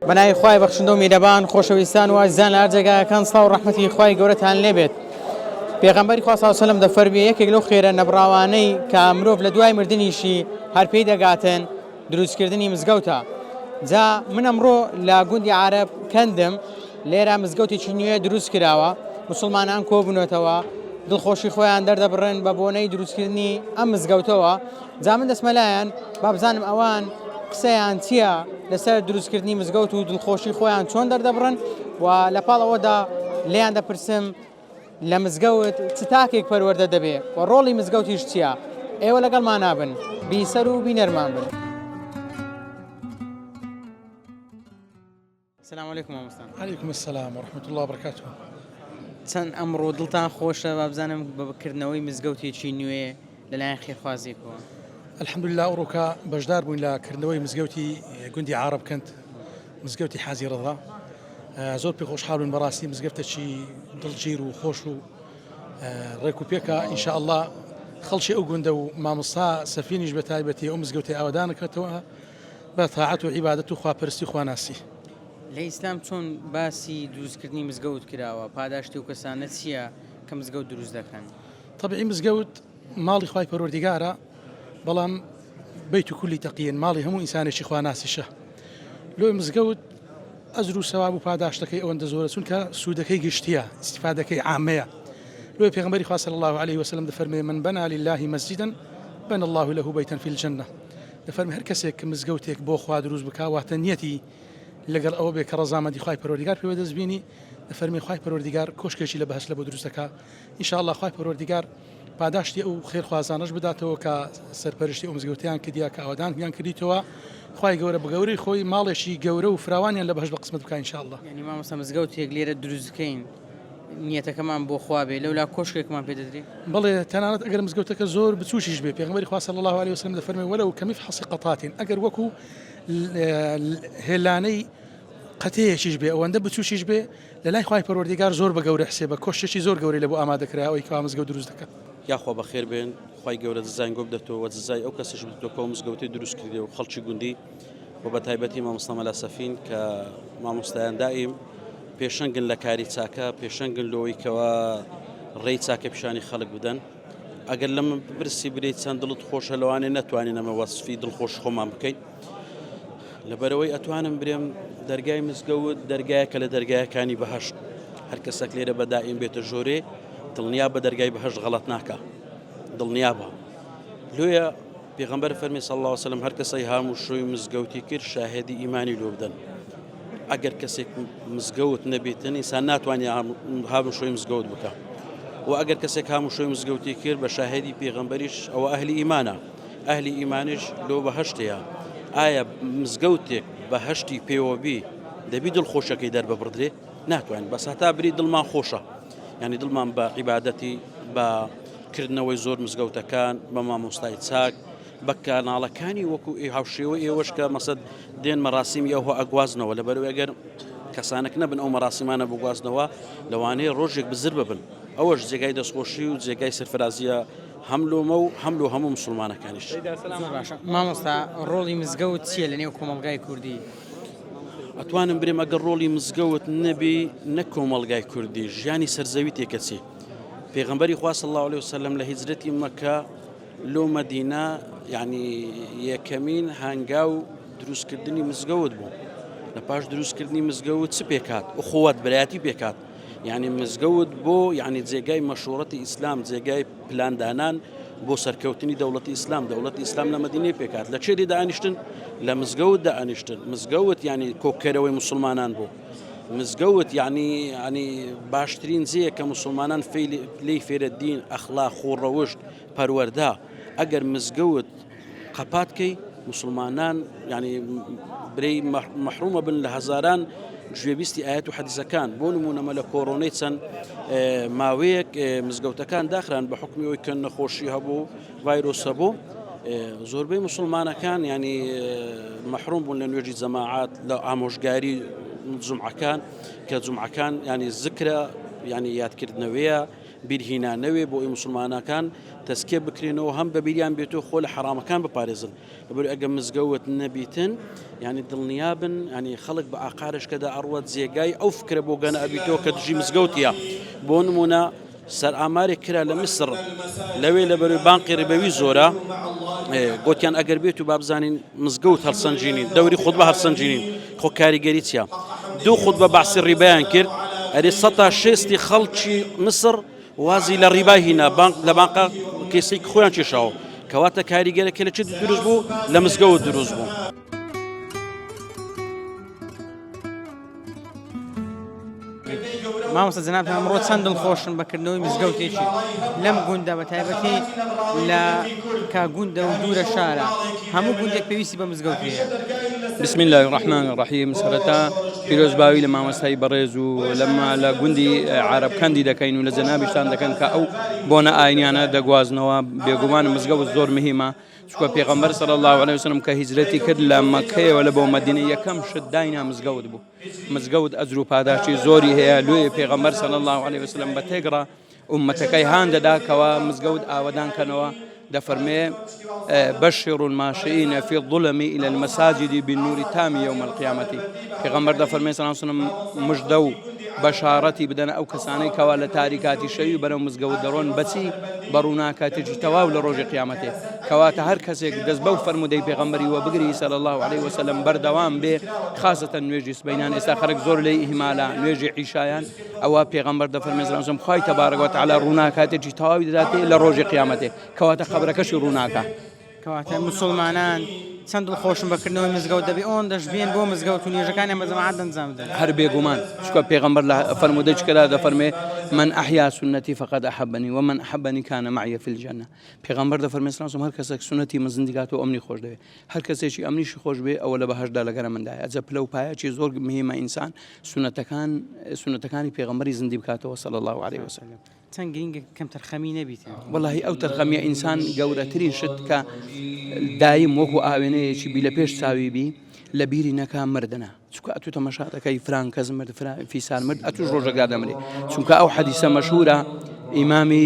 بەناوی خوای بەخشندە و میرەبان خۆشەویستان و ئازیزان لە هەر جێگایەکان سڵاو و ڕەحمەتی خوای گەورەتان لێبێت پێغەمبەری خوا صلی الله علیه و سلم دەفەرموێ یەکێک لەو خێرە نەبڕاوانەی کە مرۆڤ لە دوای مردنیشی هەر پێی دەگاتن دروستکردنی مزگەوتە جا من ئەمڕۆ لە گوندی عارەب کەندم لێرە مزگەوتێکی نوێ دروست کراوە مسلمانان کۆبوونەتەوە دڵخۆشی خۆیان دەردەبڕن بە بۆنەی دروستکردنی ئەم مزگەوتەوە جا من دەچمە لایان با بزانم ئەوان قسەیان چییە لەسەر دروستکردنی مزگەوت و دڵخۆشی خۆیان چۆن دەردەبڕن و لە پاڵ ئەوەدا لێیان دەپرسم لە مزگەوت چ تاکێک پەروەردە دەبێ و ڕۆڵی مزگەوتیش چییە؟ ئێوە لەگەڵمان نابن بیسەر و بینەرمان بن. سلام علیکم مامۆستا. علیکم السلام و رحمة اللە و برکاته. چەند ئەمڕۆ دڵتان خۆشە با بزانم بە کردنەوەی مزگەوتێکی نوێ لەلایەن خێرخوازێکەوە. الحمدللە ئەوڕۆکە بەشدار بووین لە کردنەوەی مزگەوتی گوندی عارەبکەند مزگەوتی حاجی ڕەزا زۆر پێ خۆشحاڵ بووین بەڕاستی مزگەفتێکی دڵگیر و خۆش و ڕێک و پێکە ان شاء اللە خەڵکی ئەو گوندە و مامۆستا سەفینیش بە تایبەتی ئەو مزگەوتی ئاوەدانکردەوە بە تاعەت و عیبادەت و خواپەرستی و خواناسی. لە ئیسلام چۆن باسی دروستکردنی مزگەوت کراوە؟ پاداشتی ئەو کەسانە چییە کە مزگەوت دروست دەکەن؟ تەبعی مزگەوت ماڵی خوای پەروەردیگارە بەڵام بەیت کولی تەقیین ماڵی هەموو ئینسانێکی خواناسیشە لۆی مزگەوت ئەجر و سەواب و پاداشتەکەی ئەوەندە زۆرە چونکە سوودەکەی گشتیە ئیستیفادەکەی عامەیە لۆی پێغەمبەری خوا صلی الله علیه وسلم دەفەرمێ من بنا لله مسجدا بنى الله له بيتا في الجنة دەفەرمێ هەر کەسێک مزگەوتێک بۆ خوا دروست بکا واتە نیەتی لەگەڵ ئەوە بێ کە ڕەزامەندی خوای پەروەردگار پێ بەدەست بینی دەفەرمێ خوای پەروەردگار کۆشکێکی لە بەهەشت لە بۆ دروست دەکا ان شاء اللە خوای پەروەردگار پاداشتی ئەو خێرخوازانەش بداتەوە کە سەرپەرشتی ئەو مزگەوتیان کردیا کە ئاوادانیان کردیتەوە خوای گەورە بەگەورەی خۆی ماڵێکی گەورە و فراوانیان لە بەهەشت بە قسمەت بکا ان شاء اللە. یانی مامۆستا مزگەوتێک لێرە دروست بکەین نیەتەکەمان بۆ خوا بێ لەولا کۆشکێکمان پێ دەدرێ؟ بەڵێ تەنانەت ئەگەر مزگەوتەکە زۆر بچووکیش بێ پێغەمبەری خوا صلی اللە علیە وسلم دەفەرمێ ولو کمفحص قطاة ئەگەر وەکو هێلانەی قەتەیەکیش بێ ئەوەندە بچووکیش بێ لە لای خوای پەروەردیگار زۆر بە گەورە حسێبە کۆشکێکی زۆر گەورەی لە بۆ ئامادە کرا ئەوەی کەوا مزگەوت دروست دەکات. یاخوا بەخێر بێن خوای گەورە جزای گۆ بدەتەوە وە جزای ئەو کەسەش بدەتەوە کە ئەو مزگەوتەی دروست کردیە و خەڵکی گوندی و بە تایبەتی مامۆستا مەلا سەفین کە مامۆستایان دائیم پێشەنگن لە کاری چاکە پێشەنگن لەوەی کەوا ڕێی چاکە پیشانی خەڵک بدەن ئەگەر لە من بپرسی برێ چەند دڵت خۆشە لەوانێ نەتوانین ئەمە وەسفی دڵخۆش خۆمان بکەین لەبەرەوەی ئەتوانم برێم دەرگای مزگەوت دەرگایەکە لە دەرگایەکانی بەهشت هەر کەسێک لێرە بە دائیم بێتە ژۆرێ دڵنیا بە دەرگای بەهشت غەڵەت ناکە دڵنیا بە لۆیە پێغەمبەر فەرمی صلی اللە علیه وسلم هەر کەسەی هاموشۆی مزگەوتی کرد شاهێدی ئیمانی لۆ بدەن ئەگەر کەسێک مزگەوت نەبێتن ئینسان ناتوانێت هاموشۆی مزگەوت بکە و ئەگەر کەسێک هاموشۆی مزگەوتی کرد بە شاهێدی پێغەمبەریش ئەوە ئەهلی ئیمانە ئەهلی ئیمانش لۆ بەهشتەیە ئایا مزگەوتێک بەهشتی پێوەبی دەبی دڵخۆشەکەی دەرببڕدرێ ناتوانین بەس هەتا بری دڵمان خۆشە یعنی دڵمان بە عیبادەتی بە کردنەوەی زۆر مزگەوتەکان بە مامۆستای چاک بە کاناڵەکانی وەکو هاوشێوە ئێوەش کە مەسەد دێن مەراسیمی ئەوه ئەگوازنەوە لە بەرەوەی ئەگەر کەسانێک نەبن ئەو مەراسیمانە بگوازنەوە لەوانەیە ڕۆژێک بزر ببن ئەوەش جێگای دەستخۆشی و جێگای سەرفرازیە هەم لۆمە و هەم لۆ هەموو مسلمانەکانیش. زۆر باشە مامۆستا ڕۆڵی مزگەوت چییە لە نێو کۆمەڵگای کوردی؟ ئەتوانم برێم ئەگەر ڕۆڵی مزگەوت نەبی نە کۆمەڵگای کوردی ژیانی سەرزەوی تێکەچی پێغەمبەری خوا صلی الله علیه وسلم لە هیجرەتی مەکە لۆ مەدینە یعنی یەکەمین هەنگاو دروستکردنی مزگەوت بوو لە پاش دروستکردنی مزگەوت چ پێکات ئوخوەت برایەتی پێکات یعنی مزگەوت بۆ یعنی جێگای مەشورەتی ئیسلام جێگای پلاندانان بۆ سەرکەوتنی دەوڵەتی ئیسلام دەوڵەتی ئیسلام لە مەدینەی پێکات لە چێری دانیشتن لە مزگەوت دانیشتن مزگەوت یعنی کۆکەرەوەی مسلمانان بوو مزگەوت یعنی ینی باشترین جێیە کە مسلمانان لێی فێرە دین ئەخلاق خۆ ڕەوشت پەروەردە ئەگەر مزگەوت قەپات کەی مسلمانان ینی برەی مەحرومە بن لە هەزاران گوێبیستی ئاەت و حەدیسەکان بۆ نمونەمە لە کۆرۆنەی چەند ماوەیەک مزگەوتەکان داخران بە حکمی ئەوی کە نەخۆشی هەبوو ڤایرۆس هەبوو زۆربەی مسلمانەکان ینی مەحروم بوون لە نوێژی جەماعات لە ئامۆژگاری جمعەکان کە جمعەکان ینی زکرە ینی یادکردنەوەیە. بیرهینانەوێ بۆ ئەوی موسڵمانەکان تەزکیە بکرێنەوە هەم بەبیریان بێتەوە خۆ لە حەرامەکان بپارێزن لەبەر ئەگە مزگەوت نەبیتن یعنی دڵنیابن ینی خەڵک بە ئاقارشکەدا ئەڕوات جێگای ئەو فکرە بۆ گەنە ئەبیتەوە کە دژی مزگەوتە بۆ نمونە سەرئامارێک کرا لە میسر لەوێ لە بەروی بانقی ڕبەوی زۆرە گوتیان ئەگەر بێت و بابزانین مزگەوت هەڵسەنجینین دەوری خودبە هەڵسەنجینین خۆ کاریگەری چیە دوو خودبە باسی ڕیبیان کرد ئەرێ سە تا شێستی خەڵکی میسر وازی لە ڕیبای هینا بانق لە بانقا کەسێک خۆیان کێشاوە کەواتە کاریگەرەکە لە چ دروست بوو لە مزگەوت دروست بوو. مامۆستا جەنابتان ئەمڕۆ چەند دڵخۆشن بە کردنەوەی مزگەوتێکی لەم گوندە بە تایبەتی لە کا گوندە و دوورە شارە هەموو گوندێک پێویستی بە مزگەوت هەیە. بسم الله الرحمن الرحیم سەرەتا پیرۆزباوی لە مامۆستای بەڕێز و لەمە لە گوندی عربکەندی دەکەین و لە جەنابیشتان دەکەن کە ئەو بۆنە ئاینیانە دەگوازنەوە بێگومان مزگەوت زۆر مهمە چونکە پێغەمبەر صلی الله علیه وسلم کە هیجرەتی کرد لە مەکەیەوە لە بۆ مەدینە یەکەم شت داینا مزگەوت بوو مزگەوت ئەجر و پاداشتی زۆری هەیە لۆیە پێغەمبەر صلی الله علیه وسلم بە تێگڕا ئومەتەکەی هان دەدا کەوا مزگەوت ئاوەدان کەنەوە دەفەرمێ بشر الماشئين في الظلم إلى المساجد بالنور التام يوم القيامة پێغەمبەر دەفەرمێ صلی الله علیه وسلم مژدە و بەشارەتی بدەنە ئەو کەسانەی کەوا لە تاریکاتی شەوی بەرەو مزگەوت دەڕۆن بەچی بە ڕووناکاتێکی تەواو لە ڕۆژی قیامەتێ کەواتە هەر کەسێک دەست بەو فەرموودەی پێغەمبەری وەبگری صلی الله علیه وسلم بەردەوام بێ خاصەتەن نوێژی سبەینان ئێستا خەڵک زۆر لێی ئیهمالە نوێژی عیشایان ئەوە پێغەمبەر دەفەرمێ صلی الله علیه وسلم خوای تبارک وتعالی ڕووناکاتێکی تەواوی دەداتێ لە ڕۆژی قیامەتێ کەواتە قەبرەکەشی ڕووناکە. کەواتە موسڵمانان چەند دڵخۆشن بە کردنەوەی مزگەوت دەبێ ئەوەندەش بێن بۆ مزگەوت و نوێژەکانیان بە جەماعەت ئەنجام بدەن. هەر بێگومان چونکە پێغەمبەر لە فەرموودەیەکدا دەفەرمێ من احیا سنتی فقد احبنی ومن احبنی کان معی فی الجنە پێغەمبەر دەفەرمێ صلی الله علیه و سلم هەر کەسێک سوننەتی من زیندی کاتەوە ئەمنی خۆش دەوێ هەر کەسێکی ئەمنیشی خۆش بێ ئەوە لە بەهەشتدا لەگەرە مندایە ئەجە پلە و پایەکی زۆر مهمە ئینسان سوننەتەکان سوننەتەکانی پێغەمبەری زیندی بکاتەوە صلی الله علیه وسلم. چەند گرینگە کەم تەرخەمی نەبیت. وەڵاهی ئەو تەرخەمیە ئینسان گەورەترین شت کە دایم وەکو ئاوێنەیەکی بی لە پێش چاوی بی لە بیری نەکا مردنە چونکە ئەتو تەمەشا دەکەی فران کەس مرد فیسان مرد ئەتوش ڕۆژەکدا دەمری چونکە ئەو حەدیسە مەشهورە ئیمامی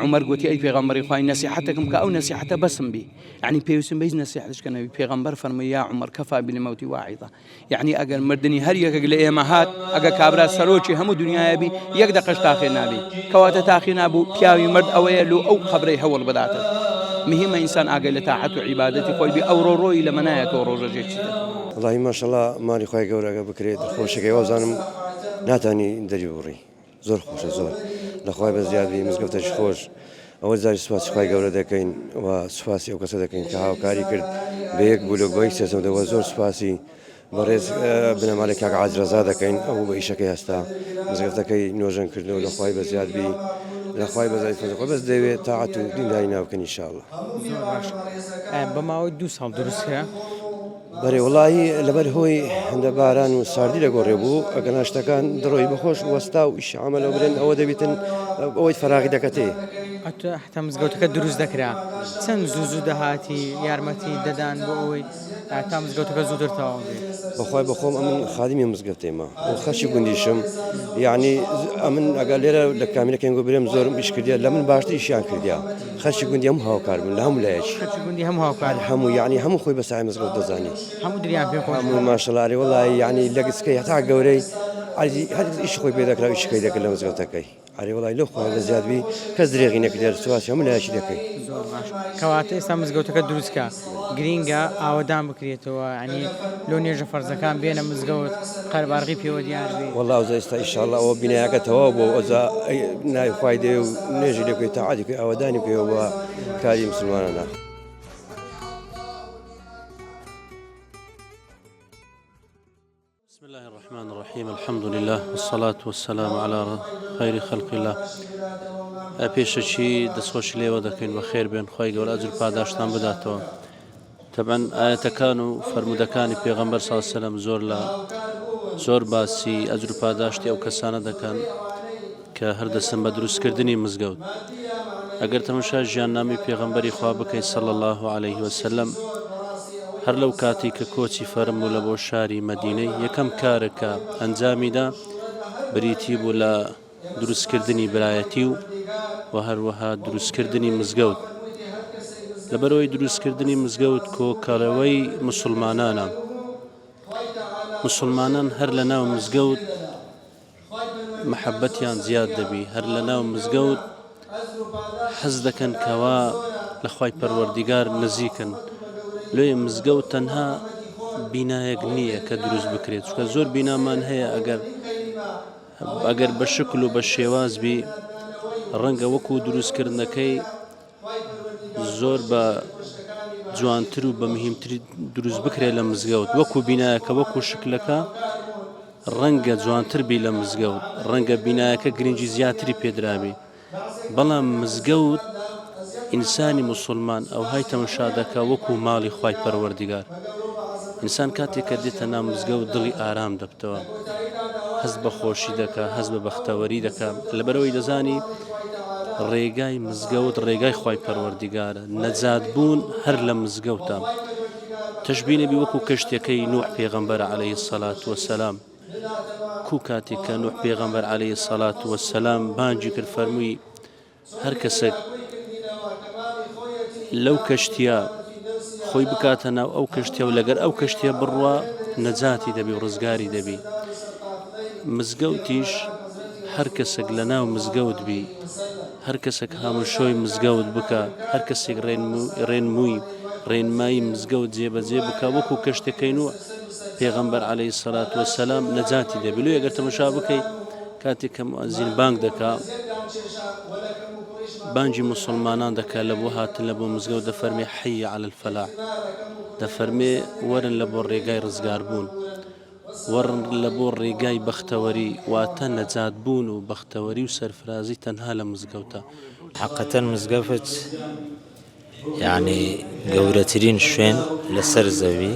عمر گوتی ئەی پێغەمبەری خوای نەسیحەتێکم کە ئەو نەسیحەتە بەسم بی یعنی پێویستم بە هیچ نەسیحەتێک نەبی پێغەمبەر فەرمووی یا عمر کەفا بالموت واعظا یەعنی ئەگەر مردنی هەر یەکێک لە ئێمە هات ئەگە کابرا سەرۆکی هەموو دنیاە بی یەک دەقەش تاخێ نابی کەواتە تاخی نابوو پیاوی مرد ئەوەیە لۆ ئەو قەبرەی هەوڵ بداتن مهمە ئینسان ئاگای لە تاعەت و عیبادەتی خۆی بی ئەوڕۆ ڕۆیی لەمە نایەتەوە ڕۆژە جێکی تر. وەڵاهی ماشەڵا ماڵی خوای گەورە ئەگەر بکرێت دڵخۆشەکەی وابزانم ناتانی دەری ببڕی زۆر خۆشە زۆر لەخوای بەزیاد بی مزگەوتەش خۆش ئەوە جاری سوپاسی خوای گەورە دەکەین و سوپاسی ئەو کەسە دەکەین کە هاوکاری کرد بە یەک بلۆک بە یەک سێسەمدەوە زۆر سوپاسی بەڕێز بنەماڵەی کاک عاج ڕەزا دەکەین ئەو بە ئیشەکەی هەستا مزگەفتەکەی نۆژەن کردەوە لە خوای بەزیاد بی لە خوای بەزای فەزڵ خۆی بەس دەوێت تاعەت و دینداری ناوکەن ان شاء الله. زۆر باش بە ماوەی دوو ساڵ دروست کرا. بەرێ وڵی لەبەر هۆی هەندە باران و ساردی لە گۆڕێ بوو ئەگەنا شتەکان دڕۆی بەخۆش وەستا و ئیش عملەوە برێن ئەوە دەبیتن ئەوەی فەراغی دەکەتێ. ئەتۆ حتا مزگەوتەکە دروست دەکرا چەند زوو زوو دەهاتی یارمەتی دەدان بۆ ئەوەی تا مزگەوتەکە زووتر تەواو بێت؟ بەخوای بەخۆم ئەمن خادمی مزگەفتێمە و خەشی گوندیشم یعنی ئەمن ئەگەر لێرە لە کامیرەکەین گۆ برێم زۆرم ئیش کردیە لە من باشتر ئیشیان کردیە خەرکی گوندی هەموو هاوکار بوون لە هەموو لایەکی. خەرکی گوندی هەموو هاوکار بوون. هەموو یەعنی هەموو خۆی بە سایە مزگەوت دەزانی. هەموو دریان پێ خۆش بوو. هەموو ماشەڵا ئەرێ وەڵایی یەعنی لە گچکەی هەتا گەورەی عەرزی هەر کەس ئیشی خۆی پێ دەکرا و ئیشەکەی دەکرد لە مزگەوتەکەی. ئەرێ وەڵایی لەو خوایە بە زیاد بی کەس درێغی نەکردیە سوپاسی هەموو لایەکی دەکەین. زۆر باش کەواتە ئێستا مزگەوتەکە دروست کە گرینگە ئاوەدان بکرێتەوە یەعنی لۆ نوێژە فەرزەکان بێنە مزگەوت قەربارغی پێوە دیار بێ. وەڵا ئەوجا ئێستا ئیشاڵا ئەوە بینایەکە تەواو بووە ئەوجا ناوی خوای دەوێ و نوێژی لێ بکەی تاعەتی بکەی ئاوەدانی بکەیەوە بۆ کاری مسوڵمانانە. بسم الله الرحمن الرحیم الحمد لله والصلاة والسلام على خير خلق الله پێشەکی دەستخۆشی لێوە دەکەین بە خێر بێن خی گەورە ئەجر پاداشتان بداتەوە تەبعەن ئایەتەکان و فەرموودەکانی پێغەمبەر صلی اللە علیە وسلم زۆر لە زۆر باسی ئەجر و پاداشتی ئەو کەسانە دەکەن کە هەردەسن بە دروستکردنی مزگەوت ئەگەر تەمەشا ژیاننامەی پێغەمبەری خوا بکەیت صلی الله علیه وسلم هەر لەو کاتی کە کۆچی فەرموو لە بۆ شاری مەدینەی یەکەم کارە کە ئەنجامیدا بریتی بوو لە دروستکردنی برایەتی و. و هەروەها دروستکردنی مزگەوت. لەبەرئەوەی دروستکردنی مزگەوت کۆکەرەوەی موسڵمانانە. موسڵمانان هەر لەناو مزگەوت مەحەبەتیان زیاد دەبی، هەر لەناو مزگەوت حەز دەکەن کەوا لە خوای پەروەردیگار نزیکن. لۆیە مزگەوت تەنها بینایەک نییە کە دروست بکرێت، چونکە زۆر بینامان هەیە ئەگەر ئەگەر بە شکل و بە شێواز بی ڕەنگە وەکو دروستکردنەکەی زۆر بە جوانتر و بە مهمتری دروست بکرێت لە مزگەوت وەکو بینایەکە وەکو شکلەکە ڕەنگە جوانتر بی لە مزگەوت ڕەنگە بینایەکە گرنگی زیاتری پێدرابی بەڵام مزگەوت ئینسانی موسوڵمان ئەوهای تەمەشا دەکا وەکو ماڵی خوای پەروەردگار ئینسان کاتێک کە دێتە ناو مزگەوت دڵی ئارام دەبتەوە هەست بە خۆشی دەکا هەست بە بەختەوەری دەکا لەبەرەوەی دەزانی ڕێگای مزگەوت ڕێگای خوای پەروەردگارە نەجات بوون هەر لە مزگەوتە تەشبی نەبی وەکو کەشتەکەی نوح پێغەمبەر عەلەیهی سەلات وەسەلام کو کاتێک کە نوح پێغەمبەر علیە الصلوە والسلام بانگی کرد فەرمووی هەر کەسێک لەو کەشتیە خۆی بکاتە ناو ئەو کەشتیە و لەگەر ئەو کەشتیە بڕوا نەجاتی دەبی و ڕزگاری دەبی مزگەوتیش هەر کەسێک لە ناو مزگەوت بی هەر کەسێک هامشۆی مزگەوت بکە هەر کەسێک ڕێنمووی ڕێنمایی مزگەوت جێبەجێ بکە وەکو کەشتەکەی نوح پێغەمبەر عەلەیهی سەلات وەسەلام نەجاتی دەبێ لۆ ئەگەر تەمەشا بکەی کاتێک کە موئەزین بانگ دەکا بانگی موسڵمانان دەکا لە بۆ هاتن لە بۆ مزگەوت دەفەرمێ حی علی الفلاح دەفەرمێ وەرن لە بۆ ڕێگای ڕزگاربوون وەرن لە بۆ ڕێگای بەختەوەری واتە نەجات بوون و بەختەوەری و سەرفرازی تەنها لە مزگەوتە. حەقەتەن مزگەفت یەعنی گەورەترین شوێن لەسەر زەوی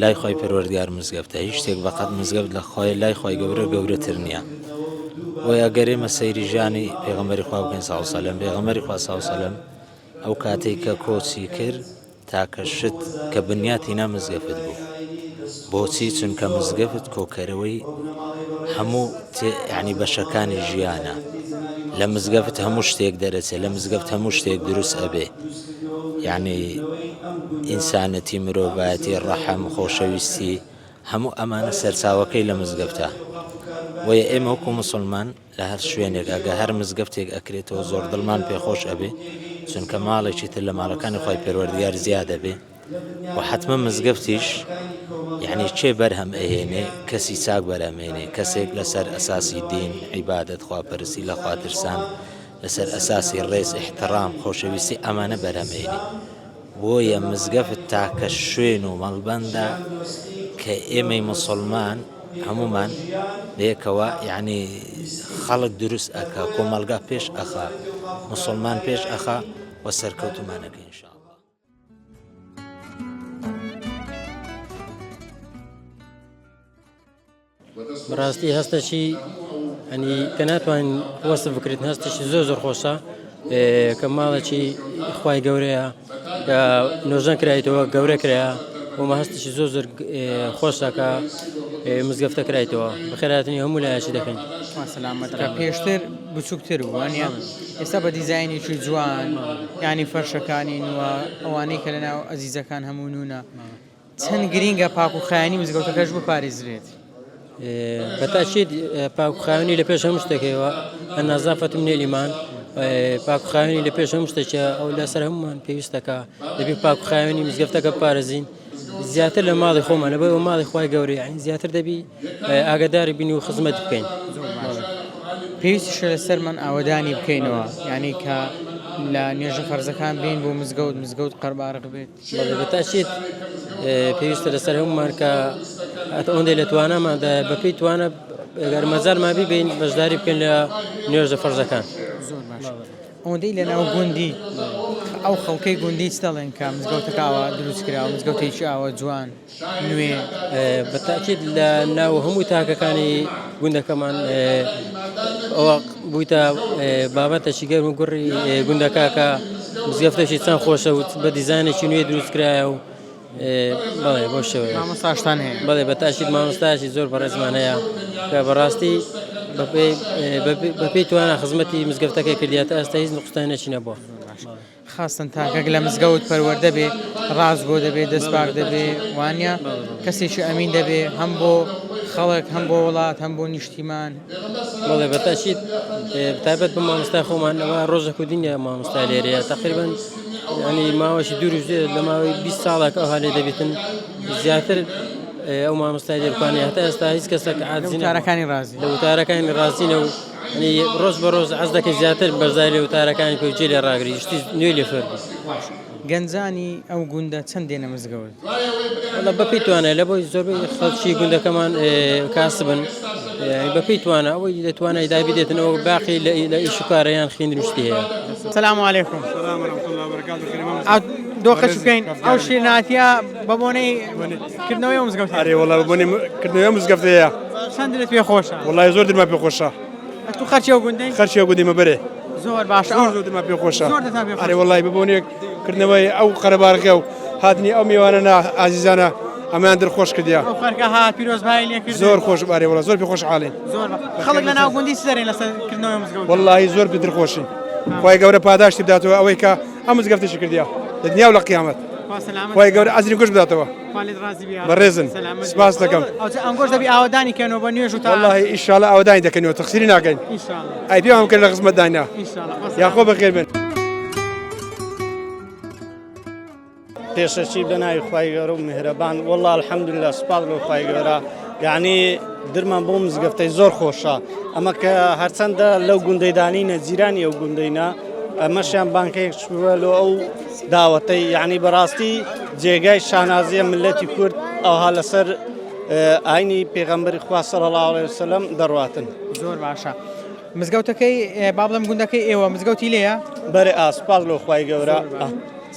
لای خوای پەروەردگار مزگەفتە هیچ شتێک بەقەد مزگەفت لە خوای لای خوای گەورە گەورەتر نییە بۆیە ئەگەر ئێمە سەیری ژیانی پێغەمبەری خوا بکەین صلی الله علیه وسلم پێغەمبەری خوا صلی الله علیه وسلم ئەو کاتێک کە کۆچی کرد تاکە شت کە بنیاتی نا مزگەفت بوو. بۆچی؟ چونکە مزگەفت کۆکەرەوەی هەموو یانی بەشەکانی ژیانە. لە مزگەفت هەموو شتێک دەرەچێ، لە مزگەفت هەموو شتێک دروست ئەبێ. یانی ئینسانەتی، مرۆڤایەتی، ڕەحم، خۆشەویستی، هەموو ئەمانە سەرچاوەکەی لە مزگەفتە. بۆیە ئێمە وەکو موسڵمان لە هەر شوێنێک ئەگە هەر مزگەفتێک ئەکرێتەوە زۆر دڵمان پێخۆش ئەبێ چونکە ماڵێکی تر لە ماڵەکانی خی پەروەردگار زیاد ئەبێ و حتمما مزگەفتیش یعنی چێ بەرهەم ئەهێنێ کەسی چاک بەرهەمێنێ کەسێک لەسەر ئەساسی دین عیبادەت خواپەرستی لە خواترسان لەسەر ئەساسی ڕێز احترام خۆشەویستی ئەمانە بەرهەمێنێ بۆیە مزگەفت تاکە شوێن و مەڵبەندە کە ئێمەی موسڵمان هەموومان بەیەکەوە یعنی خەڵک دروست ئەکا کۆمەڵگا پێش ئەخا موسڵمان پێش ئەخا و سەرکەوتومانەکە ان شاء الله. بەڕاستی هەستەکی ئەنی کە ناتوانین وەسف بکرێت هەستێکی زۆر زۆر خۆشە کە ماڵێکی خوای گەورەیە کە نۆژەن کرایتەوە گەورە کرایە ومە هەستێکی زۆر زۆر خۆشە کە مزگەفتە کرایتەوە بەخێراتنی هەموو لایەکی دەکەین سەلامەت کە پێشتر بچووکتر وانە ئێستا بە دیزاینێکی جوان ینی فەرشەکانی نووە ئەوانەی کە لەناو ئەزیزەکان هەموو نونە چەند گرینگە پاک و خاوێنی مزگەوتەکەش بپارێزرێت؟ بە تاکید پاک و خاوێنی لە پێش هەموو شتێکەوە النظافة من الإيمان پاک و خاوێنی لە پێش هەموو شتێکە ئەو لەسەر هەمومان پێویستەکە دەبی پاک و خاوێنی مزگەفتەکە بپارێزین زیاتر لە ماڵی خۆمان لەبەر ئەو ماڵی خوای گەورەیە یعنی زیاتر دەبی ئاگاداری بین و خزمەت بکەین پێویستیشە لەسەرمان ئاوەدانی بکەینەوە یعنی کە لە نوێژە فەرزەکان بین بۆ مزگەوت مزگەوت قەربارغ بێت بەڵێ بە تاکید پێویستە لەسەر هەمومان کە ئەوەندەی لە تواناماندا بەپێی توانە گەر مەجالمان بی بین بەشداری بکەین لە نوێژە فەرزەکان. زۆر باش ئەوەندەی لە ناو گوندی ئەو خەڵکەی گوندی چ دەڵێن کە مزگەوتەکە ئاوا دروست کراوە مزگەوتێکی ئاوا جوان نوێ بە تاکید لە ناو هەموو تاکەکانی گوندەکەمان ئەوە بوویتە بابەتەکی گەرم و گوڕی گوندەکە کە مزگەفتێکی چەند خۆشە و بە دیزانێکی نوێ دروست کرایە و بەڵێ بۆ شێوەیە مامۆستاشتان هەیە بەڵێ بە تاکید مامۆستایەکی زۆر بەڕێزمان هەیە کە بەڕاستی بەپێی توانا خزمەتی مزگەفتەکەی کردیە تا ئێستا هیچ نوقسانێکی نەبووە. خاستن تاکەک لە مزگەوت پەروەردە بێ ڕاستگۆ دەبێ دەست پاک دەبێ وانە کەسێکی ئەمین دەبێ هەم بۆ خەڵک هەم بۆ وڵات هەم بۆ نیشتیمان. بەڵێ بەتەئکید تایبەت بە مامۆستای خۆمان ئەوە ڕۆژێک و دنیا مامۆستا لێرەیە تقریبا ینی ماوەشی دوور لە ماوەی 20 ساڵێک ئەوها لێ دەبێتن زیاتر ئەو مامۆستای لێبکانی هەتا ئێستا هیچ کەسێک عاجزی وتارەکانی ڕازی لە وتارەکانی ڕازینە و ڕۆژ بە ڕۆژ عەز دەکەی زیاتر بەشداری لە وتارەکانی کەی جێ لێ ڕاگری شتی نوێ لێ فێر بی. گەنجانی ئەو گوندە چەند دێنە مزگەوت؟ وەڵا بەپێی توانای لە بۆی زۆربەی خەڵکی گوندەکەمان کاسبن بەپێی توانا ئەوەی لە توانای دابی دێتنەوە باقی لە ئیش و کارە یان خوێندن شتی هەیە. سلام علیکم. دۆخە چ بکەین ئەو شیرناتیە بە بۆنەی کردنەوەی ئەو مزگەوتە. ئەرێ وەڵا بە بۆنەی کردنەوەی ئەو مزگەفتەیە. چەند دلت پێ خۆشە؟ وەڵای زۆر دلمان پێ خۆشە. ئەتوو خەرکی ئەو گوندەی؟ خەرکی ئەو گوندەی مەبەرێ. زۆر باشە. زۆر زۆر دلمان پێ خۆشە. زۆر دلتان پێ خۆشە. ئەرێ وەڵای بە بۆنەی کردنەوەی ئەو قەرەباڵغیە و هاتنی ئەو میوانە نا ئازیزانە ئەمەیان دڵخۆش کردیە. ئەو خەرکە هات پیرۆزبایی لێ کردن. زۆر خۆش ئەرێ وەڵا زۆر پێ خۆشحاڵین. زۆر خەڵک لە ناو گوندی چ دەرێن لەسەر کردنەوەی مزگەوت؟ وەڵاهی زۆر بە دڵخۆشین. خوای گەورە پاداشتی بداتەوە ئەوەی کە ئەم مزگەفتەشی کردیە لە دنیا و لە قیامەت. خوا سەلامەت خوای گەورە ئەجری گوش بداتەوە. خوا لێت ڕازی بێ. بەڕێزن سەلامەت سپاس دەکەم. ئەوجا ئەنگۆش دەبی ئاوەدانی کەنەوە بە نوێژ و تاعەت. وەڵاهی ئیشاڵا ئاوەدانی دەکەنەوە تەقسیری ناکەین. ئینشاڵا. ئەی پێمان بکەن لە خزمەتدانە. ئینشاڵا. خوا سەلامەت. یاخوا بەخێر بێن. پێشەکی بە ناوی خوای گەورە و میهرەبان والله الحمدلله سوپاس لۆ خوای گەورە یعنی درمان بۆ مزگەفتەی زۆر خۆشە ئەمە کە هەرچەندە لەو گوندەیدانینە جیرانی ئەو گوندەینە ئەمەشیان بانکەیەک چووە لۆ ئەو داوەتەی یعنی بەڕاستی جێگای شانازیە ملەتی کورد ئەوها لەسەر ئاینی پێغەمبەری خوا صلی الله علیه وسلم دەڕواتن. زۆر باشە مزگەوتەکەی با بڵێم گوندەکەی ئێوە مزگەوتی لێیە؟ بەرێ ئا سوپاس لۆ خوای گەورە.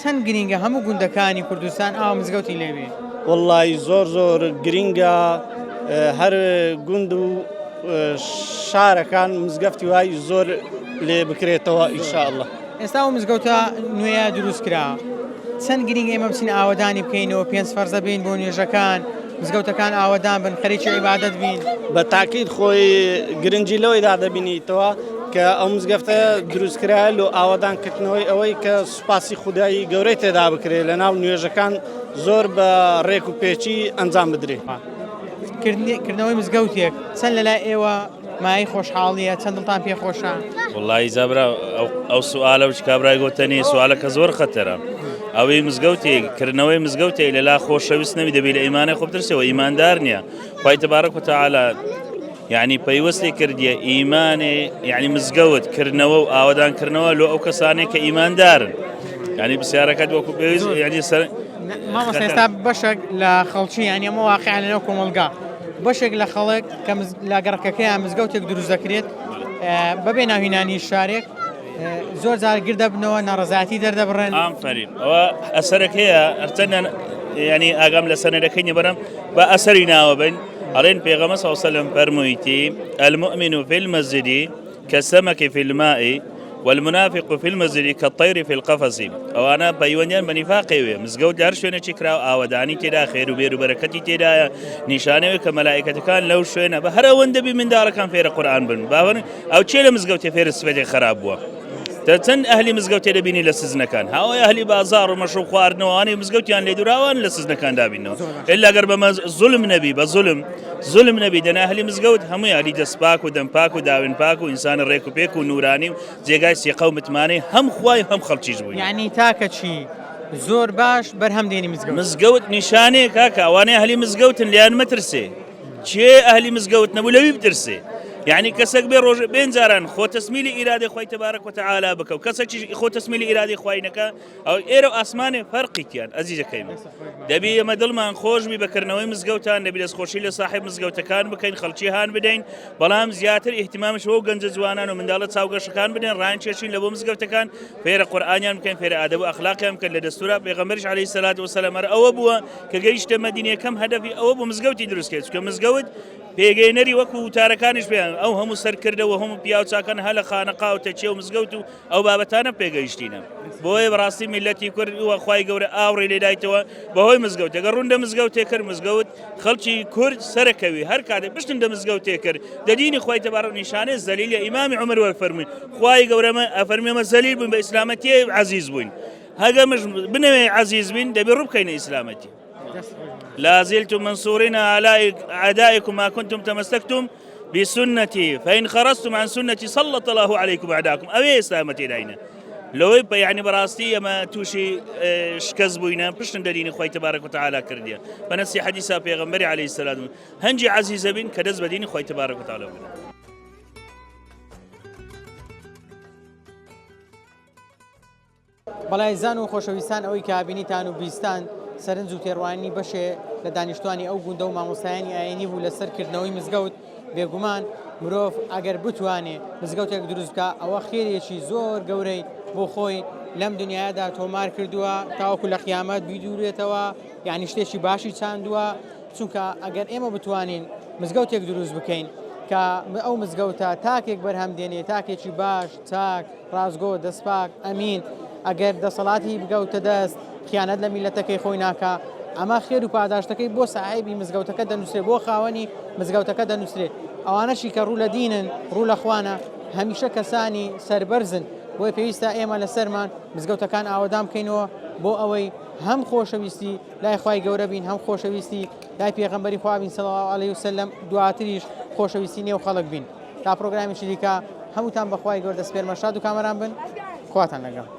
چەند گرینگە هەموو گوندەکانی کوردستان ئاوا مزگەوتی لێبێ؟ وەڵڵاهی زۆر زۆر گرینگە هەر گوند و شارەکان مزگەفتی وای زۆر لێ بکرێتەوە ئینشاءاللە. ئێستا ئەو مزگەوتە نوێیە دروست کرا چەند گرینگە ئێمە بچین ئاوەدانی بکەینەوە پێنج فەرزە بین بۆ نوێژەکان مزگەوتەکان ئاوەدان بن خەریکی عیبادەت بین. بە تاکید خۆی گرنگی لەوەیدا دەبینیتەوە کە ئەو مزگەفتە دروستکرایە لۆ ئاوەدان کردنەوەی ئەوەی کە سوپاسی خودای گەورەی تێدا بکرێت لە ناو نوێژەکان زۆر بە ڕێک و پێکی ئەنجام بدرێت. کردنەوەی مزگەوتێک چەند لەلای ئێوە مایەی خۆشحاڵیە چەند دڵتان پێ خۆشە؟ وەڵایی جا برا ئەو سوالە وچ کابرای گۆتەنی سوالەکە زۆر خەتەرە ئەوەی مزگەوتێ کردنەوەی مزگەوتێ لەلا خۆشەویست نەوی دەبی لە ئیمانە خۆ بترسەوە ئیماندار نییە خوای تبارک و تعالی یعنی پەیوەستی کردیە ئیمانێ یعنی مزگەوت کردنەوە و ئاوەدان کردنەوە لۆ ئەو کەسانێک کە ئیماندارن یعنی پرسیارەکەت وەکو پێویست یعنی سەر مامۆستا ئێستا بەشێک لە خەڵکی یعنی ئەمە واقعە لەناو کۆمەڵگا بەشێک لە خەڵک کە لە گەڕەکەکەیان مزگەوتێک دروست دەکرێت بەبێ ناوهینانی شارێک زۆر جار گردەبنەوە ناڕەزایەتی دەردەبڕن. ئافەرین ئەوە ئەسەرێک هەیە هەرچەندە ینی ئاگام لە سەنەرەکەی نیە بەرم بە ئەسەری ناوە بن ئەڵێن پێغەمە صلی الله علیه وسلم فەرموویتی المؤمن في المسجد كالسمك في الماء والمنافق في المسجد كالطير في القفص ئەوانە پەیوەندیان بە نیفاقێوێ مزگەوت لە هەر شوێنێکی کراوە ئاوەدانی تێدا خێر و بێر و بەرەکەتی تێدایە نیشانەوەی کە مەلائکەتەکان لەو شوێنە بە هەر ئەوەندە بی منداڵەکان فێرە قورئان بن باوەڕ ئەو چێ لە مزگەوتێ فێرە سفەتێک خراپ بووە چەند ئەهلی مزگەوتێ دەبینی لە سزنەکان هاوای ئەهلی بازاڕ و مەشروب خواردنەوەوانەی مزگەوتیان لێ دوراوان لە سزنەکان دابینەوە ئللا گەر بە زولم نەبی بە زولم زولم نەبی دەنا ئەهلی مزگەوت هەمووی ئەهلی دەست پاک و دەم پاک و داوێن پاک و ئینسانی ڕێک و پێک و نورانی و جێگای سیقە و متمانەی هەم خوای هەم خەڵکیش بووین. یانی تاکە چی زۆر باش بەرهەم دێنی مزگەوت. مزگەوت نیشانەیە کاکە ئەوانەی ئەهلی مزگەوتن لێیان مەترسێ کێ ئەهلی مزگەوت نەبوو لەوی بترسێ یعنی کەسێک بێ ڕۆژ بێن جاران خۆ تەسمیلی ئیرادەی خوای تەبارەک وتەعالا بکە و کەسێکیش خۆ تەسمیلی ئیرادەی خوای نەکا ئەو ئێرە و ئاسمانێ فەرقی تیان ئەزیزەکەی من دەبی ئێمە دڵمان خۆش بی بەکردنەوەی مزگەوتان دەبی دەستخۆشی لە ساحێب مزگەوتەکان بکەین خەڵکی هان بدەین بەڵام زیاتر ئیهتیمامش بەو گەنجە جوانان و منداڵە چاوگەشەکان بدەین ڕایان کێشین لە بۆ مزگەوتەکان فێرە قورئانیان بکەین فێرە ئادەب و ئەخلاقیان بکەن لە دەستورا پێغەمبەریش عەلەیهی سەلات وەسەلام هەر ئەوە بووە کە گەیشتە مەدینە یەکەم هەدەفی ئەوە بوو مزگەوتی دروست کرد چونکە مزگەوت پێگەیەنەری وەکو وتارەکانیش پێیان ئەو هەموو سەرکردە و هەموو پیاو چاکان هە لە خانەقا و تەکیە و مزگەوت و ئەو بابەتانە پێگەیشتینە بۆیە بەڕاستی میلەتی کورد وە خوای گەورە ئاوڕی لێدایتەوە بەهۆی مزگەوت ئەگەر ڕوون دە مزگەوتێ کرد مزگەوت خەڵکی کورد سەرەکەوی هەر کاتێ پشتن دە مزگەوتێ کرد دەدینی خوای تەبارک نیشانەی زەلیلە ئیمامی عومەر وەرفەرمووی خوای گەورەمە ئەفەرمی ئەمە زەلیل بووین بە ئیسلامەتی عەزیز بووین هەگە مش بنەوێ عەزیز بین دەبێ ڕوو بکەینە ئیسلامەتی لا زلتم منصورين على أعدائكم ما كنتم تمسكتم بسنتي فإن خرجتم عن سنتي سلط الله عليكم أعداءكم ئەوێ ئیسلامەتی داینە لەوەی بە یعنی بەڕاستی ئەمە تووشی شکست بووینە پشتن دەدینی خۆی تبارک و تعالی کردیە بە نەسی حەدیسا پێغەمبەری عەلەیهی سەلام هەنجی عەزیزە بین کە دەست بە دینی خۆی تبارک و تعالی بگرن. بەڵێ ئازیزان و خۆشەویستان ئەوەی کە بینیتان و بیستان سەرنج و تێڕوانینی بەشێ لە دانیشتوانی ئەو گوندە و مامۆستایانی ئاینی بوو لەسەر کردنەوەی مزگەوت بێگومان مرۆڤ ئەگەر بتوانێ مزگەوتێک دروست بکە ئەوە خێرێکی زۆر گەورەی بۆ خۆی لەم دنیادا تۆمار کردووە تاوەکو لە قیامەت بیدورێتەوە یعنی شتێکی باشی چاندووە چونکە ئەگەر ئێمە بتوانین مزگەوتێک دروست بکەین کە ئەو مزگەوتە تاکێک بەرهەم دێنێ تاکێکی باش چاک ڕاستگۆ، دەستپاک، ئەمین، ئەگەر دەسەڵاتی بگەوتە دەست، خیانەت لە میللەتەکەی خۆی ناکا، ئەمە خێر و پاداشتەکەی بۆ ساحێبی مزگەوتەکە دەنووسرێ، بۆ خاوەنی مزگەوتەکە دەنووسرێ. ئەوانەشی کە ڕوو لە دینن، ڕوو لە خوانە، هەمیشە کەسانی سەربەرزن. بۆیە پێویستە ئێمە لەسەرمان مزگەوتەکان ئاوەدان بکەینەوە بۆ ئەوەی هەم خۆشەویستی لای خوای گەورە بین، هەم خۆشەویستی لای پێغەمبەری خوا بین صلی اللە علیه وسلم، دواتریش خۆشەویستی نێو خەڵک بین. تا پرۆگرامێکی دیکە هەمووتان بەخوای گەورە دەسپێرمە شاد و کامەران بن خواتان لەگەڵ.